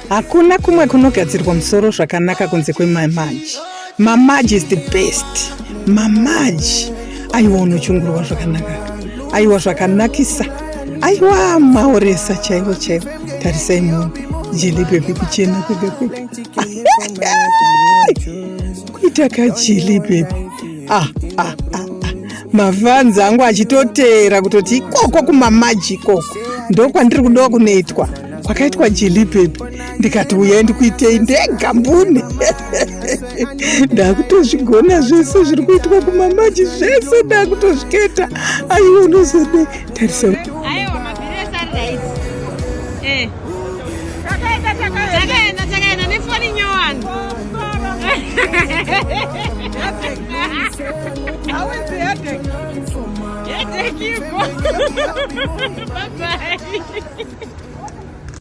Hakuna kumwe kunogadzirwa musoro zvakanaka kunze kwemamaji. Mamaji is the best. Mamaji aiwa unochungurwa zvakanaka, aiwa zvakanakisa, aiwa maoresa chaivo chaivo. Tarisai munhu jeli baby kuchena kwega kwega kuita kajeli baby ah, ah, ah, ah. Mafanzi angu achitoteera kutoti ikoko kumamaji ikoko ndokwandiri kudiwa kunoitwa kwakaitwa jeli baby ndikati uyai ndikuitei ndega mbune ndakutozvigona zvese zviri kuitwa kumamaji zvese ndakutozviketa aiwa unozode tarisa eh. Takaenda takaenda nefoni nyowani. How is the headache? Headache you go. Bye bye.